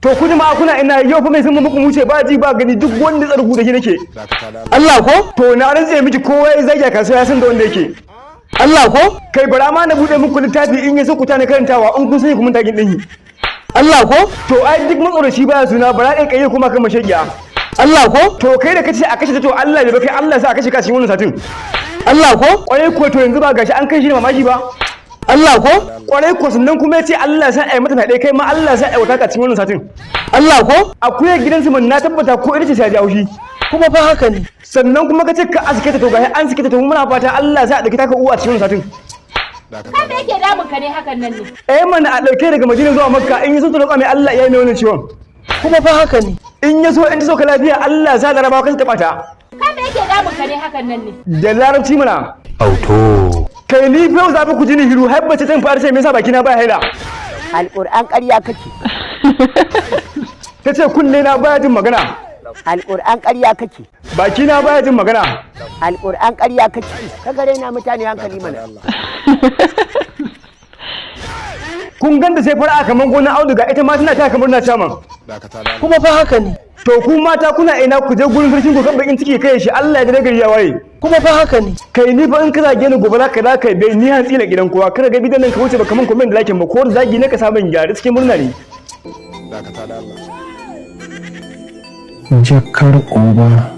To ku jama'a, kuna ina? Yau fa mai sun muku wuce ba ji ba gani, duk wanda tsargu da shi nake. Allah ko? To na rantse miki, kowa ya zagi a kasuwa ya san da wanda yake. Allah ko? Kai, bara ma na bude muku littafi, in ya so ku tana karantawa, in kun sani kuma tagin din. Allah ko? To ai duk matsoraci baya suna, bara kai kai kuma kan mashagiya. Allah ko? To kai da kace a kashe ta, to Allah ya kai, Allah sa a kashe ka cikin wannan satin. Allah ko? Kwarai ko, to yanzu ba gashi an kai shi ne mamaki ba. Allah ko? Kwarai ko, sannan kuma ya ce Allah sa a yi mata fyaɗe, kai ma Allah sa a yi wata ka cikin wannan satin. Allah ko? Akuyar gidansu mun na tabbata ko ita ce sai ya ji haushi. Kuma fa haka ne. Sannan kuma ka ce ka a sake ta, to gashi an sake ta, to muna fata Allah sa a ɗauki taka uwa cikin wannan satin. Kai, me yake damun ka ne hakan nan ne? Eh mana, a ɗauke daga Madina zuwa Makka, in ya so ta roƙa mai Allah ya yi mai wannan ciwon. Kuma fa haka ne. In ya so in ta sauka lafiya, Allah sa Larabawa kan ta taɓa ta. Kai, me yake damun ka ne hakan nan ne? Da Larabci mana. Auto. Kai, ni fa yau zafi ku ji ni hiru har bace tan fara sai me yasa baki na baya haila. Alƙur'an ƙarya kake. Ta ce kunne na baya jin magana. Alƙur'an ƙarya kake. Baki na baya jin magana. Alƙur'an ƙarya kake. Ka gare na mutane hankali mana. Kun ganda sai fara'a kamar gonar auduga, ita ma tana ta kamar na chairman. Kuma fa haka ne. To ku mata, kuna ina? Ku je gurin sarkin ku kan bakin ciki kai shi, Allah ya dare gari ya waye. Kuma fa haka ne. Kai, ni fa in ka zage ni gobe za ka bai ni hantsi na gidan kowa, kada ga bidan nan ka wuce ba kaman comment da like ba, ko da zagi ne ka samu gyara cikin murna ne. Jakar uba.